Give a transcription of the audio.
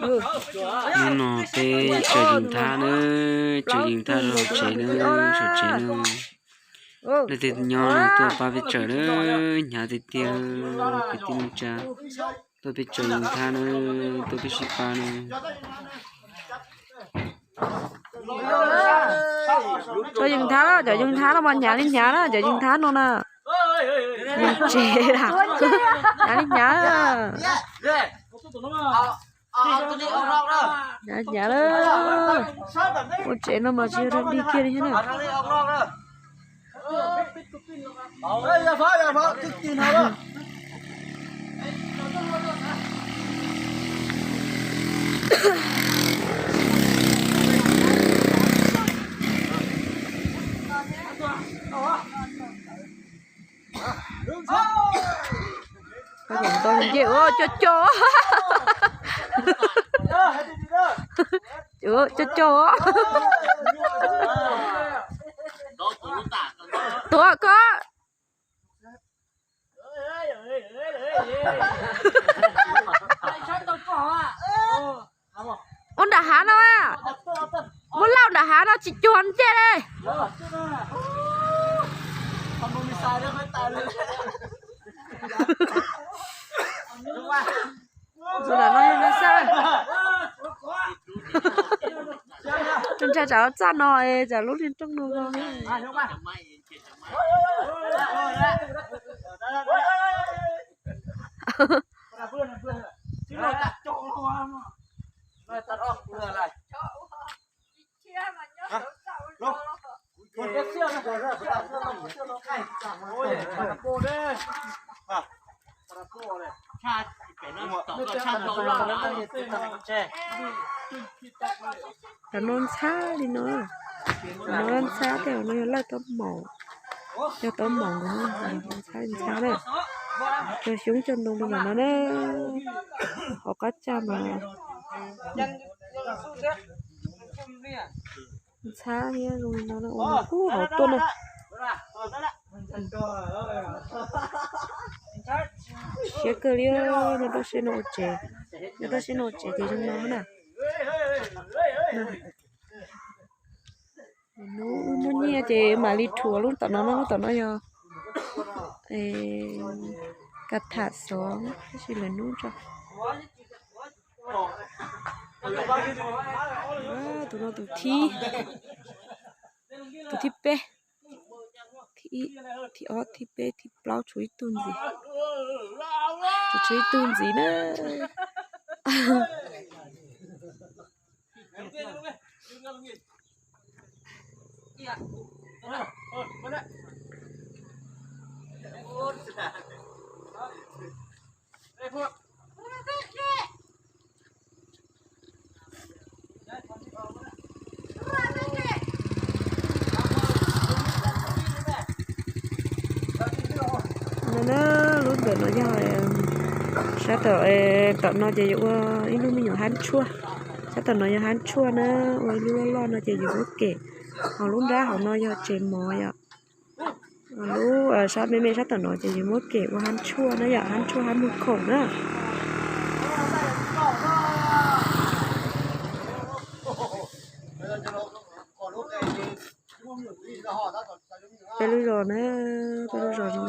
Hnub no peb tsaws yees thab na, tsaws yees thab saum tsev na, saum tsev na. Leej twg nyob no tuaj pab peb tsaws na, hnyav tiag tiag, kwv tij neej tsa. Tuaj peb tsaws yees thab na, tuaj peb sib pab na. Tsaws yees thab, cov yees thab no mas hnyav li hnyav na, cov yees thab no na. Yees tsev na, hnyav li hnyav. Hnyav hnyav lawm. Ua tsev no mas tsis yog dag dig kiag li thiab na. Cov ntoo nce ua cog cog. Cog cog. Tuav koj. Ua nram hav no, muab lauj nram hav no tsis cuag ncej li. Tus nram no yog nws xab. Tus ntshai tsam txaj no es tsam lub niag rooj no. Cov no ntxhab li no, cov no ntxhab tej no yog lawj taub maum, yog taub maum no, ntxhab ntxhab na. Cog xyoob cog ntoo rau ntawm no na, hauv qab tsag mas ntxhab thiab zoo li no na, ua kub hauv tuaj na. Siab kawg li, nyob rau seb no ua tsev, nyob rau seb no ua tsev ces zoo no na. Hnub wb muaj nyiaj ces mam li rhuav lub tom no, lub tom no yog ka tham xov tab sis lwm hnub tso. Tus no tus thib, tus thib peb, thib ib, thib ob, thib peb, thib plaub, tshuav ib tug ntxiv, tshuav ib tug ntxiv na. No na, lub ntawm no yog sab tom, tom no ces yuav ua ib lub me nyuam hab tshuaj. Sab tom no yog hab tshuaj na, ua ib lub loj loj no ces yuav muab kem. Ho lub nrab hauv no yog tsev mov yom. Lub sab me me sab tom no ces yuav muab kem ua hab tshuaj na yom, hab tshuaj hab muag khoom na. Peb lub zos na, peb lub zos zoo